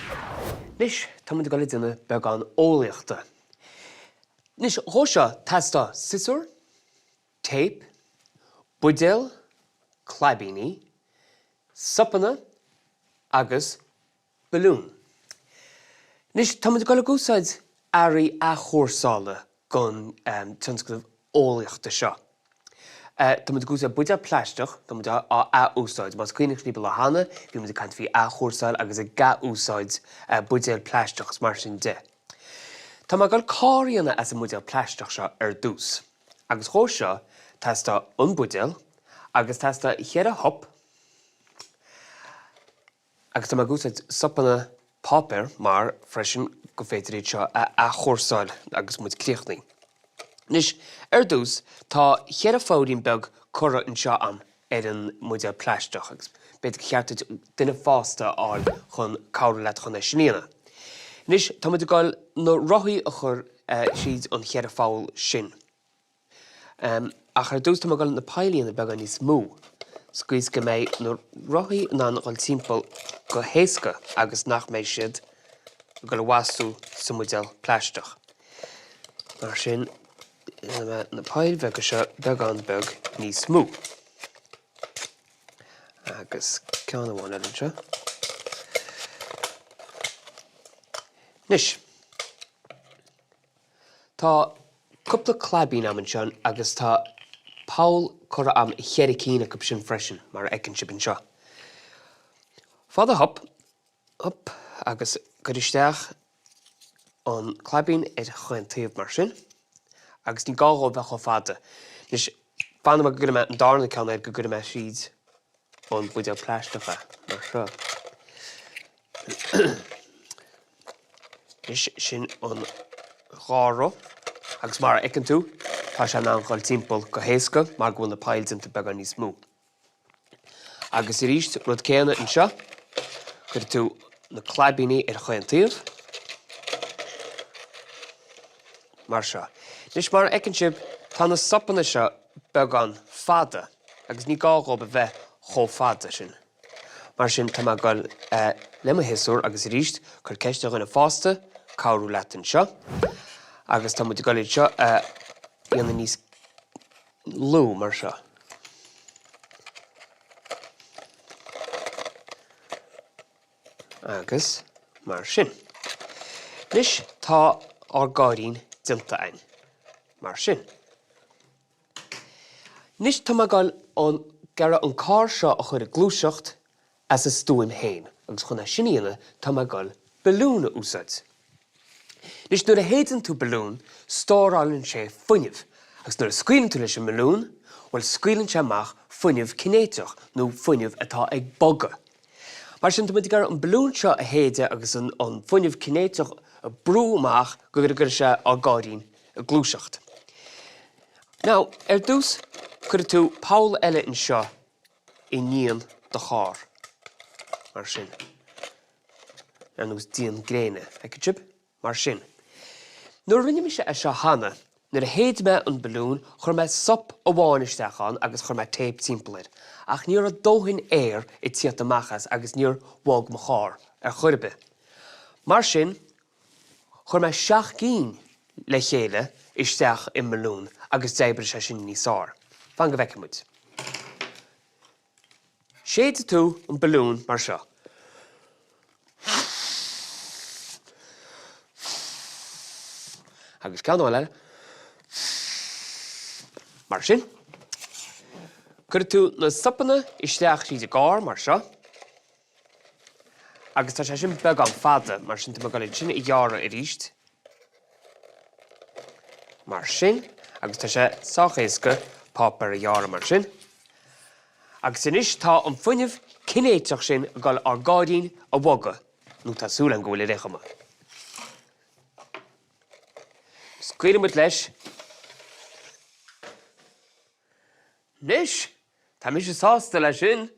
Anois, tá muid ag dul ag déanamh beagán eolaíochta. Anois, dhó seo, teastóidh siosúr, téip, buidéal, claibíní, sopanna agus balún. Anois, tá muid ag dul ag úsáid earraí athchúrsála don tionscnamh eolaíochta seo. Tá muid ag úsáid buidéal plaisteach, tá muid á ath-úsáid. Más cuimhneach libh an lá cheana, bhí muid ag caint faoi athchúrsáil agus ag ath-úsáid buidéal plaisteach is mar sin de. Tá mé ag dul carr a dhéanamh as an mbuidéal plaisteach seo ar dtús. Agus dhó seo, teastóidh an buidéal agus teastóidh cheithre shop, Agus tá mé ag úsáid sopanna páipéir mar freisin go féidir iad seo a athchúrsáil agus muid críochnaithe. Anois, ar dtús, tá cheithre phoillín beag curtha anseo a'm ar an mbuidéal plaisteach agus b'fhéidir gur cheart duit duine fásta a fháil chun cabhrú leat chun é sin a dhéanamh. Anois, tá muid ag dul na rothaí a chur tríd an cheithre pholl sin. Ach ar dtús tá mé ag dul na poill a dhéanamh beagán níos mó, sa gcaoi is go mbeidh na rothaí in ann dhul timpeall go héasca agus nach mbeidh siad ag dul a bhastú sa mbuidéal plaisteach. Mar sin, déanfaidh mé na poill bheaga seo beagán beag níos mó. Agus ceann amháin eile anseo. Anois. Tá cúpla claibín a'm anseo agus tá poll curtha a'm i cheithre cinn acu sin freisin, mar a fheiceann sibh anseo. Faigh do shop, hup, agus cuir isteach an claibín ar chaon taobh mar sin, agus ní gá dhó bheith chomh fada. Anois, fanfaidh mé go gcuirfidh mé an darna ceann air go gcuirfidh mé thríd an buidéal plaisteach é, mar seo. Anois, sin an dhá roth agus mar a fheiceann tú, tá sé in ann dhul timpeall go héasca mar go bhfuil na poill déanta beagán níos mó. Agus arís, rud céanna anseo, cuirfidh tú na claibíní ar chaon taobh, mar seo. Anois, mar a fheiceann sibh, tá na sopanna seo beagán fada agus ní gá dhóibh a bheith chomh fada sin. Mar sin, tá mé ag dul le mo shiosúr agus arís, cuir ceist ar dhuine fásta cabhrú leat anseo. Agus tá muid ag dul iad seo a dhéanamh níos lú mar seo. Agus mar sin. Anois tá ár gcairrín déanta againn. Mar sin. Anois tá mé ag dul ag iarraidh an carr seo a chur ag gluaiseacht as a stuaim féin agus chun é sin a dhéanamh tá mé ag dul balún a úsáid. Anois nuair a shéideann tú balún stórálann sé fuinneamh agus nuair a scaoileann tú leis an mbalún, bhuel scaoileann sé amach fuinneamh cinéiteach nó fuinneamh atá ag bogadh. Mar sin tá muid ag iarraidh an balún seo a shéideadh agus an fuinneamh cinéiteach a brú amach go gcuirfidh sé ár gcairrín ag gluaiseacht. Now, ar dtús, cuirfidh tú poll eile anseo i ndíon do chairr, mar sin. Ar nós díon gréine, feiceann sibh? Mar sin. Nuair a rinne mise é seo cheana, nuair a shéid mé an balún, chuir mé sop amháin isteach ann agus chuir mé téip timpeall air. Ach ní raibh dóthain aeir ag tíocht amach as agus níor bhog mo charr ar chor ar bith. Mar sin, Chuir mé seacht gcinn le chéile isteach i mbalún agus d'oibrigh sé sin níos fearr. Fan go bhfeicfidh muid. Séidfidh tú an balún mar seo. Agus ceann amháin eile. Mar sin. Cuirfidh tú na sopanna isteach tríd an gcarr mar seo. Agus tá sé sin beagán fada, mar sin tá mé ag dul iad sin a ghearradh arís. Mar sin, agus tá sé sách éasca páipéar a ghearradh mar sin. Agus anois tá an fuinneamh cinéiteach sin ag dul ár gcairrín a bhogadh, nó tá súil agam go bhfuil ar aon chuma. Scaoilfidh muid leis. Anois, tá mise sásta leis sin!